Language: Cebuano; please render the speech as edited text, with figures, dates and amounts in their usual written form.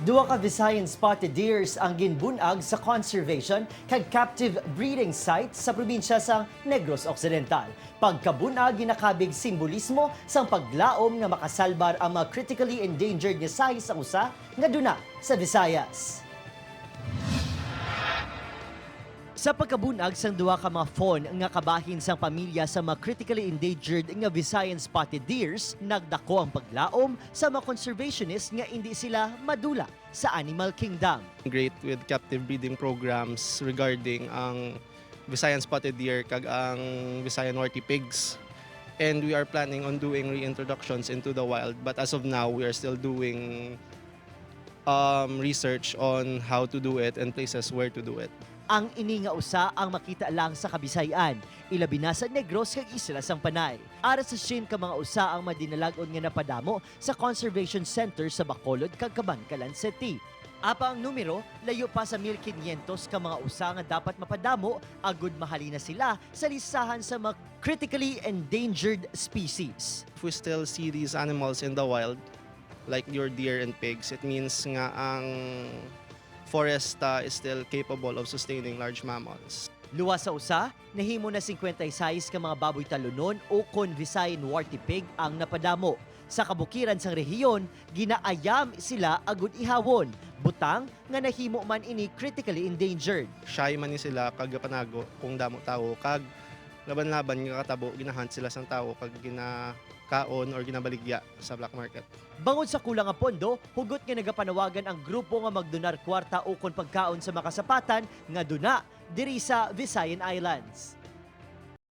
Duha ka Visayan spotted deers ang ginbunag sa conservation kag captive breeding site sa probinsya sa Negros Occidental. Pagkabunag, ginakabig simbolismo sang paglaom nga makasalbar ang mga critically endangered nga sahi sang usa nga duna sa Visayas. Sa pagkabunag sang duha ka mga fawn nga kabahin sang pamilya sa mga critically endangered nga Visayan spotted deers, nagdako ang paglaom sa mga conservationists nga hindi sila madula sa animal kingdom. Great with captive breeding programs regarding ang Visayan spotted deer kag ang Visayan warty pigs. And we are planning on doing reintroductions into the wild, but as of now we are still doing research on how to do it and places where to do it. Ang ini nga usa ang makita lang sa Kabisayan, ilabi na sa Negros kag Isla sang Panay. Ara sa 100 ka mga usa ang madinalag-on nga napadamo sa Conservation Center sa Bacolod kag Kabankalan City. Apa ang numero, layo pa sa 1,500 ka mga usa nga dapat mapadamo agud mahalina sila sa listahan sa mga critically endangered species. If we still see these animals in the wild, like your deer and pigs, it means nga ang forest is still capable of sustaining large mammals. Luwas sa usa, nahimo na 56 ka mga baboy talunon o kon Visayan warty pig ang napadamo. Sa kabukiran sang rehiyon, ginaayam sila agud ihawon. Butang nga nahimo man ini critically endangered. Shy man ni sila kag panago kung damo tao, kag laban-laban nga katabo ginahunt sila sang tao kag ginakaon or ginabaligya sa black market. Bangod sa kulang nga pondo, hugot nga nagapanawagan ang grupo nga magdonar kwarta o kon pagkaon sa makasapatan nga duna diri sa Visayan Islands.